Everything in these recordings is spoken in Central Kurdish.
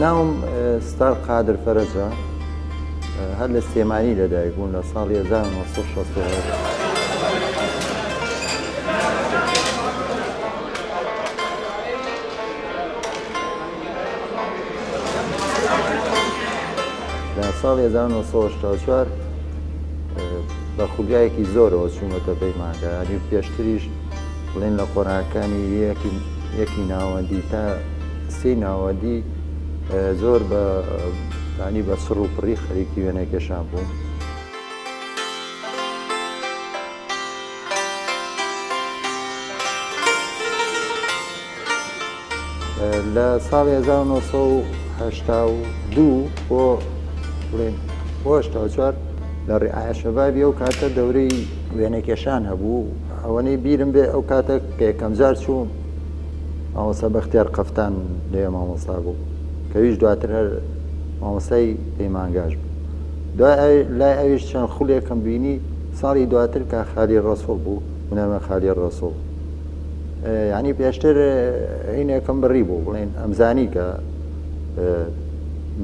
ناوم ستار قادر فەرەجە، هەر لە سلێمانی لەدایک بووم لە ساڵی 1968. لە ساڵی 1984 بە خولیایەکی زۆرەوە چوومەتە پەیمانگا، یانی پێشتریش بڵێن لە قۆناغەکانی یەکی ناوەندی تا سێی ناوەندی زۆر بە ینی بە چڕ و پڕی خەریکی وێنەکێشان بووم. لە ساڵی 1982 بۆ بڵێن بۆ 84 لە ڕعایە شەبابی ئەو کاتە دەورەی وێنەکێشان هەبوو، ئەوەنەی بیرم بێ ئەو کاتە کە یەکەم جار چووم مامۆستا بەختیار قەفتان لەوێ مامۆستا بوو کە ویش دواتر هەر مامۆستای پەیمانگاش بوو. دوای لای ئەویش چەند خولێکم بینی. ساڵی دواتر کە خالی ڕەسوڵ بوو، هونەرمەند خالی ڕەسوڵ، یعنی پێشتر هینێکم بڕی بوو، بڵێن ئەمزانی کە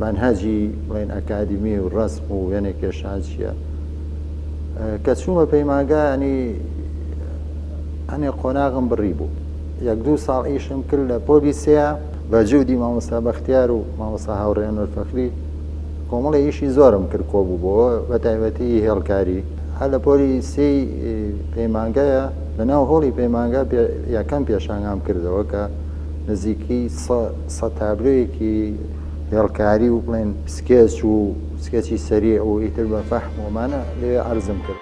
مەنهەجی بڵێن ئەکادیمی و ڕەسم و وێنە کێشان چییە. کە چوومە پەیمانگا ینی هەنێ قۆناغم بڕی بوو، یەک دوو ساڵ ئیشم کرد لە پۆلی سێ بە جودی مامۆستا بەختیار و مامۆستا هاوڕێ ئەنوەر فەخری کۆمەڵی ئیشی زۆرم کرد کۆ بوو بۆ بە تایبەتی هێڵکاری. هەر لە پۆلی سێی پەیمانگایە لە ناو هۆڵی پەیمانگا یەکەم پێشانگام کردەوە کە نزیکەی سە تابلۆیەکی هێڵکاری و بڵێن سکێچ و سکێچی سەریع و ئیتر بە فەحم ومانە لەوێ عەرزم کرد.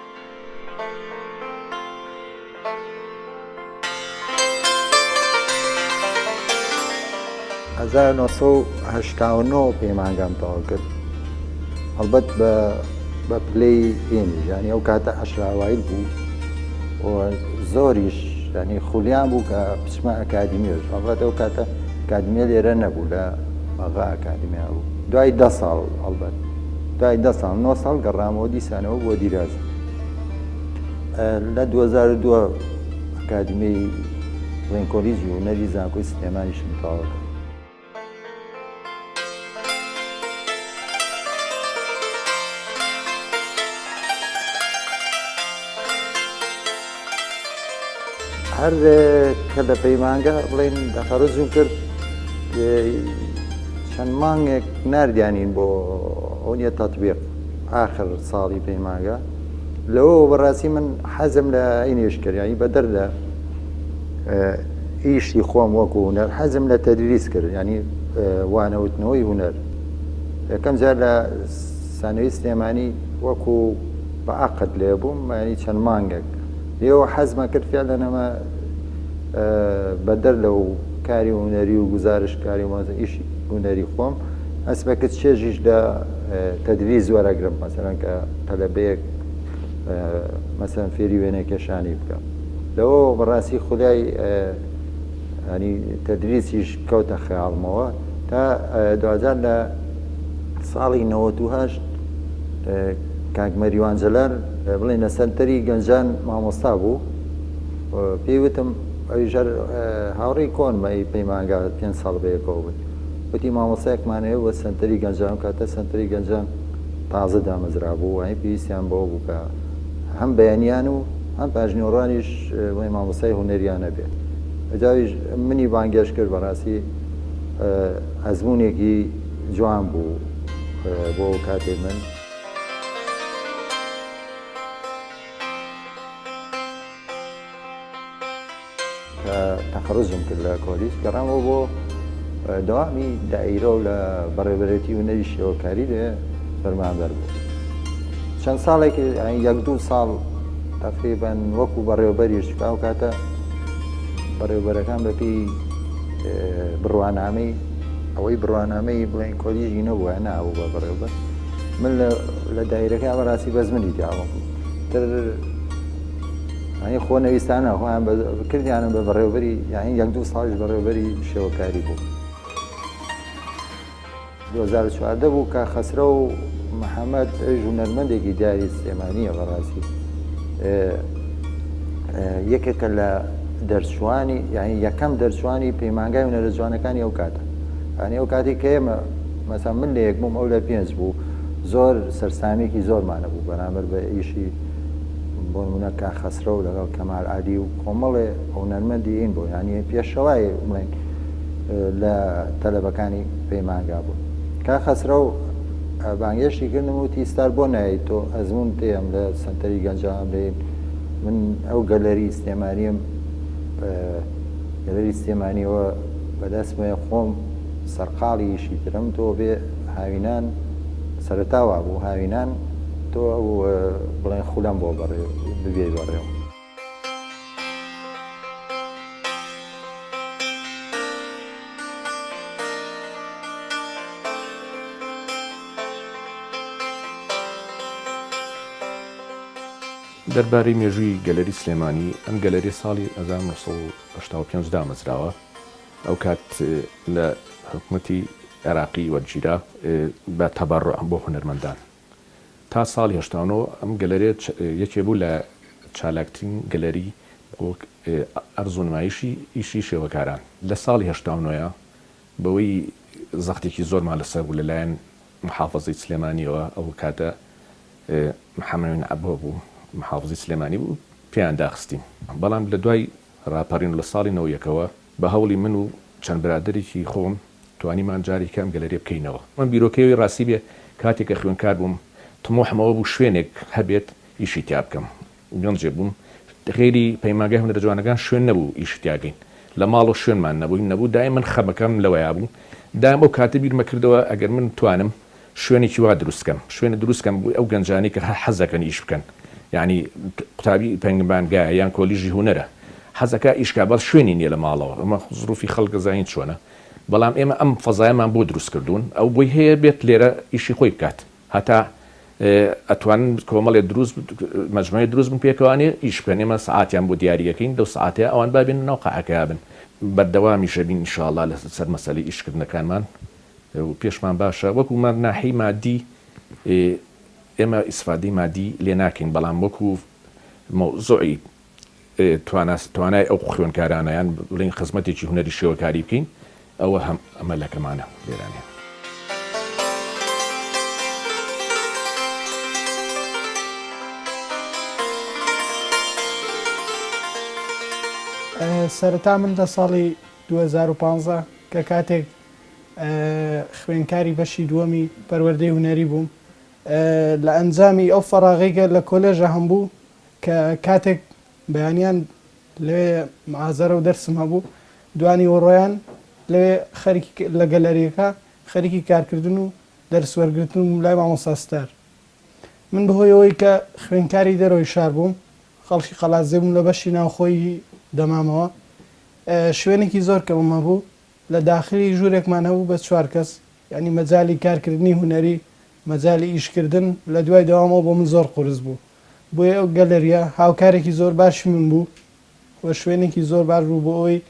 1989 پەیمانگام تەواو کرد، هەڵبەت بە بە پلەی پێنج، یعنی ئەو کاتە عەشراوایل بوو و زۆریش یعنی خولیان بوو کە بچمە ئەکادیمیش. هەڵبەت ئەو کاتە ئەکادیمیە لێرە نەبوو، لە بەغا ئەکادیمیا بوو. دوای 10 ساڵ، هەڵبەت دوای 10 ساڵ 9 ساڵ گەڕامەوە دیسانەوە بۆ دیراسە. لە 2002 ئەکادیمی بڵێن کۆلیژی هونەری زانکۆی سلێمانیشم تەواو کرد. هەر کە لە پەیمانگە بڵێن تەخەروجم کرد، چەند مانگێک ناردیانین بۆ ئەو نیە تەتبیق ئاخر ساڵی پەیمانگە. لەوەوە بەڕاستی من حەزم لە ئینیش کرد، یعنی بەدەر لە ئیشی خۆم وەکو هونەر حەزم لە تەدریس کرد، یعنی وانەوتنەوەی هونەر. یەکەم جار لە سانەوی سلێمانی وەکو بە عەقد لێ بووم، یعنی چەند مانگێک لێەوە حەزمە کرد فعلا ئەمە بەدەر لەو کاری هونەری و گوزارشکاری و ئیشی هونەری خۆم هەست کرد چێژیش لە تەدریس وەرەگرم، مەسەلەن کە تەلەبەیەک مەسەلەن فێری وێنەکێشانی بکە. لەوە بەڕاستی خودای ینی تەدریسیش کەوتە خەیاڵمەوە تا دواجار لە ساڵی 98 کاک مەریوان جەلال بڵێن لە سەنتەری گەنجان مامۆستا بوو، پێی وتم، ئەویش هەر هاوڕێی کۆنمە ئی پەیمانگا 5 ساڵ بەیەکەوە بووین، وتی مامۆستایەکمان هەیە بۆ سەنتەری گەنجان. کاتە سەنتەری گەنجان تازە دامەزرابوو، وای پێویستیان بەوە بوو کە هەم بەیانیان و هەم پاژنیوەڕانیش بڵێ مامۆستای هونەریان هەبێ. ئەجاویش منی بانگێشت کرد. بەڕاستی ئەزموونێکی جوان بوو بۆ کاتێ من. کە تەخەروجم کرد لە کۆلیژ گەڕامەوە بۆ دەوامی دایرە و لە بەڕێوەبەرێتی هونەری شێوەکاری لێ فەرمانبەر بوو چەند ساڵێک، یەک دوو ساڵ تقریبا وەکو بەڕێوەبەریش، ئەو کاتە بەڕێوەبەرەکان بەپێی بڕوانامەی ئەوەی بڕوانامەی بڵێن کۆلیژی نەبووە نابوو بە بەڕێوبەر. من لە دایرەکە بەڕاستی بەس منی تیاوە تر یانی خۆنەویستانە خۆیان کردیانم بە بەڕێوبەری، یانی یەک دوو ساڵیش بەڕێوبەری شێوەکاری بوو. 2014 بوو کە خەسرە و محەممەد، ئەویش هونەرمەندێکی دیاری سلێمانییە، بەڕاستی یەکێکە لە دەرچوانی، یعنی یەکەم دەرچوانی پەیمانگای هونەرە جوانەکانی ئەو کاتە، یعنی ئەو کاتی کە ئێمە مەسەن من لە یەک بووم ئەو لە پێنج بوو زۆر سەرسامیەکی زۆرمان هەبوو بەرامبەر بە ئیشی بۆ نمونە کاک خەسرەو لەگەڵ کەمال عەلی و کۆمەڵێ هونەرمەندی ئین بوو یانی پێشەوای بڵێن لە تەلەبەکانی پەیمانگا بوون کاک خەسرەو بانگێشتی کردم وتی ستار بۆ نایەی تۆ ئەزموون تێم لە سەنتەری گەنجان لێین من ئەو گەلەری سلێمانیم گەلەری سلێمانیەوە بەدەستمەیە خۆم سەرقاڵی ئیشی ترم تۆ بێ هاوینان سەرەتا وابوو هاوینان تۆ ئەو بڵێن خولەم بۆ بەڕێ ببێی بەڕێوە. دەربارەی مێژووی گەلەری سلێمانی، ئەم گەلەریە ساڵی 1985 دامەزراوە، ئەو کات لە حکومەتی عێراقی وەرگیرا بە تەبەڕوع بۆ هونەرمەندان. تا ساڵی 89 ئەم گەلەریە یەکێ بوو لە چالاکترین گەلەری بۆ ئەرز و نمایشی ئیشی شێوەکاران. لە ساڵی 89 بەوەی زەختێکی زۆرمان لەسەر بوو لەلایەن محافەزەی سلێمانیەوە، ئەو کاتە محەمەوین عەبۆ بوو محافزی سلێمانی بوو، پێیان داخستین. بەڵام لە دوای ڕاپەڕین و لە ساڵی نەوەیەکەوە بە هەوڵی من و چەند برادەرێکی خۆم توانیمان جارێکی ئەم گەلەریە بکەینەوە. من بیرۆکەی ڕاستی بێ کاتێک کە خوێندکار بووم تموحم ئەوە بوو شوێنێک هەبێت ئیشی تیا بکەم. گەنجێ بووم غەیری پەیمانگای هونەرە جوانەکان شوێن نەبوو ئیشی تیا کەین لە ماڵەوە شوێنمان نەبوو نەبوو دایم من خەمەکەم لەوەیا بوو دایم ئەو کاتە بیرمە کردەوە ئەگەر من توانم شوێنێکی وا دروست کەم شوێنە دروست کەم بۆ ئەو گەنجانەی کە حەزەکەن ئیش بکەن یعنی قوتابی پەیمانگایە یان کۆلیژی هونەرە حەزەکا ئیش کا بەس شوێنی نییە لە ماڵەوە ئەمە زروفی خەڵک دەزانین چۆنە بەڵام ئێمە ئەم فەزایەمان بۆ دروست کردوون ئەو بۆی هەیە بێت لێرە ئیشی خۆی بکات هەتا ئەتوانن کۆمەڵێ دروست مەجموعەیە دروست بن پێکەوانێ ئیش بکەن ئێمە سەعاتیان بۆ دیاری ئەکەین لەو سەعاتەیا ئەوان با بێن ناو قاعەکەیا بن بەردەوامیش ئەبین ان شاء اللە لەسەر مەسەلەی ئیشکردنەکانمان و پێشمان باشە وەکو ناحیەی مادی ئێمە ئیسفادەی مادی لێ ناکەین بەڵام وەکو مەوزوعی توانای ئەو خوێندکارانە یان بڵێین خزمەتێکی هونەری شێوەکاری بکەین ئەوە هەم ئەمەلەکەمانە لێرانێ. سەرەتا من لە ساڵی 2015 کە کاتێک خوێندکاری بەشی دووەمی پەروەردەی هونەری بووم لە ئەنجامی ئەو فەراغەی کە لە کۆلێژە هەمبوو کە کاتێک بەیانیان لەوێ معازەرە و دەرسم هەبوو دوانیوەڕۆیان لەوێ خەریکی لە گەلەریەکە خەریکی کارکردن و دەرس وەرگرتن بووم لای مامۆستا ستار. من بەهۆی ئەوەی کە خوێندکاری دەرەوەی شار بووم، خەڵکی قەڵادزێ بووم لە بەشی ناوخۆیی دەمامەوە، شوێنێکی زۆر کەمم هەبوو، لە داخلی ژوورێکمان هەبوو بە چوار کەس، یانی مەجالی کارکردنی هونەری، مەجالی ئیشکردن لە دوای دەوامەوە بۆ من زۆر قورس بوو. بۆیە ئەو گەلەریە هاوکارێکی زۆر باشی من بوو و شوێنێکی زۆر باش بوو بۆ ئەوەی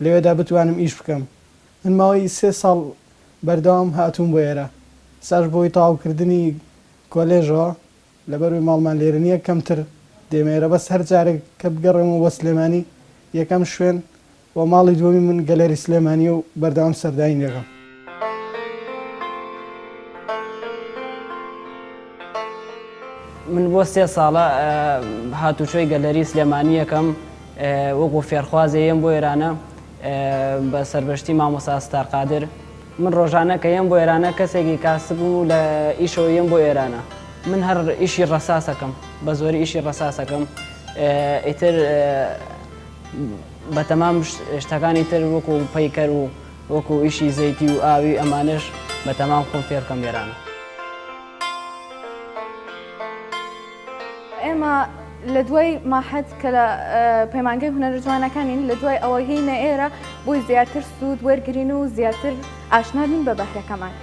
لەوێدا بتوانم ئیش بکەم. من ماوەی سێ ساڵ بەردەوام هاتووم بۆ ئێرە. ئێستاش بەهۆی تەواوکردنی کۆلێژەوە لەبەروەی ماڵمان لێرە نییە کەمتر دێمە ئێرە بەس هەر جارێک کە بگەڕێمەوە بۆ سلێمانی یەکەم شوێن و ماڵی دووەمی من گەلەری سلێمانییە و بەردەوام سەردانی دەکەم. من بۆ سێ ساڵە هاتوچۆی گەلەری سلێمانی یەکەم وەکو فێرخوازێ یەم بۆ ئێرانە بە سەربەشتی مامۆستا ستار قادر من ڕۆژانە کە یەم بۆ ئێرانە کەسێکی کاسبم و لە ئیشەوە یەم بۆ ئێرانە من هەر ئیشی ڕەساسەکەم بە زۆری ئیشی ڕەساسەکەم ئیتر بەتەمام شتەکانی تر وەکو پەیکەر و وەکو ئیشی زەیتی و ئاوی ئەمانەش بەتەمام خۆم فێرکەم لێرانە. ئێمە لە دوای ماحەد کە لە پەیمانگەی هونەرە جوانەکانین لە دوای ئەوە هینە ئێرە بۆی زیاتر سوود وەرگین و زیاتر ئاشنا بین بە بەهرەکەمان.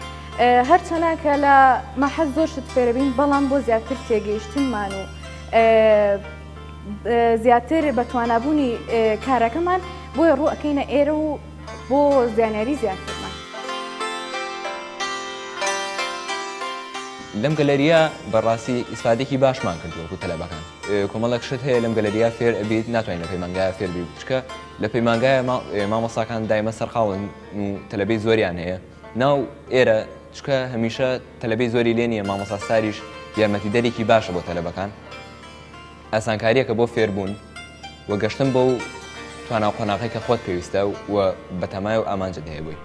هەرچەنە کە لە ماحەد زۆر شت فێرەبین بەڵام بۆ زیاتر تێگەیشتنمان و زیاتر بە توانابوونی کارەکەمان بۆیە ڕوو ئەکەینە ئێرە و بۆ زانیاری زیاترمان. لەم گەلەریە بەڕاستی ئیسفادێکی باشمان کردووە وەکو تەلەبەکان کۆمەڵێک شت هەیە لەم گەلەریە فێر ئەبیت ناتوانین لە پەیمانگایە فێر بی چکە لە پەیمانگایە مامۆستاکان دایمە سەرقاڵن و تەلەبەی زۆریان هەیە ناو ئێرە. چونکە هەمیشە تەلەبەی زۆری لێ نییە مامۆستا ستاریش یارمەتیدەرێکی باشە بۆ تەلەبەکان ئاسانکاریەکە بۆ فێربوون و گەشتن بەو توانا و قۆناغەی کە خۆت پێویستە و بەتەمای و ئامانجت هەیە بۆی.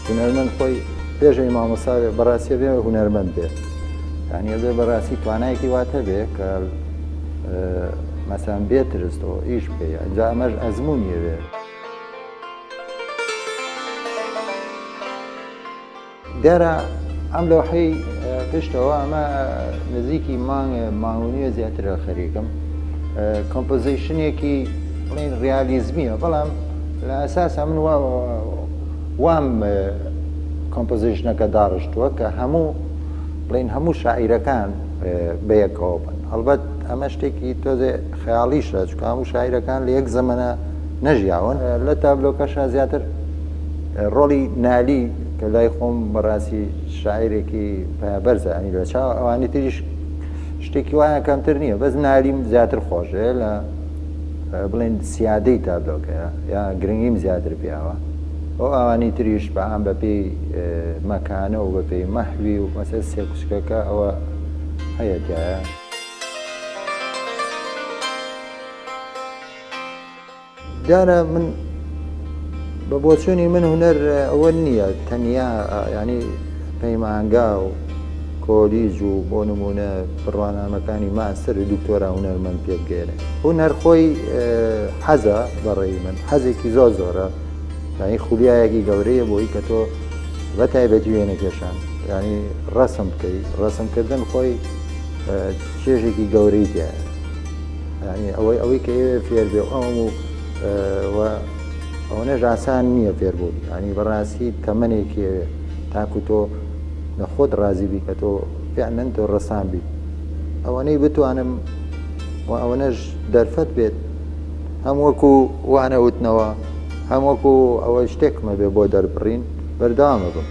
هونەرمەند خۆی پێش ئەوی مامۆستا بێ بەڕاستی ئەبێ هونەرمەند بێ یعنی ئەبێ بەڕاستی توانایەکی وات هەبێ کە مەسەن بێ ترس تۆ ئیش بکەی ئەنجا ئەمەش ئەزموونی ئەوێ. دیارە ئەم لەوحەی پشتەوە ئەمە نزیکی مانگ مانگ و نیوە زیاترە خەریکم composition ێکی بڵێن ڕیالیزمیە بەڵام لە ئەساسا من وام composition ەکە داڕشتووە کە هەموو بڵێن هەموو شاعیرەکان بەیەکەوە بن هەڵبەت ئەمە شتێکی تۆزێ خەیاڵیشە چونکە هەموو شاعیرەکان لە یەک زەمەنە نەژیاون لە تابلۆکەشا زیاتر ڕۆڵی نالی کە لای خۆم بەڕاستی شاعیرێکی پایەبەرزە ینی لە چاو ئەوانی تریش شتێکی وایە کەمتر نییە بەس نالیم زیاتر خۆشێ لە بڵێن سیادەی تابلۆکەیە یا گرنگیم زیاتر پیاوە ئەو ئەوانی تریش بەعام بەپێی مەکانە و بەپێی مەحوی و مەسەر سێکوچکەکە ئەوە هەیە تایە. دیارە من بە بۆچوونی من هونەر ئەوە نییە تەنیا ینی پەیمانگا و کۆلیج و بۆ نمونە بڕوانامەکانی ماستەر و دکتۆرا هونەرمەند پێ بگەێنێ هونەر خۆی حەزە بەڕێی من حەزێکی زۆر زۆرە ینی خولیایەکی گەورەیە بۆی کە تۆ بە تایبەتی وێنە کێشان ینی ڕسم بکەی ڕسمکردن خۆی چێژێکی گەورەی تایە یانی ئەوەی ئەوەی کە ئێوێ فێر بێ ئەو هەموو و ئەوەنەش ئاسان نییە فێر بوون ینی بەڕاستی تەمەنێکی ئەوێ تاکو تۆ لە خۆت ڕازی بی کە تۆ فعلەن تۆ ڕەسام بی ئەوەنەی بتوانم و ئەوەنەش دەرفەت بێت هەم وەکو وانە وتنەوە هەم وەکو ئەوە شتێکمە بێ بۆ دەربڕین بەردەوامە بم.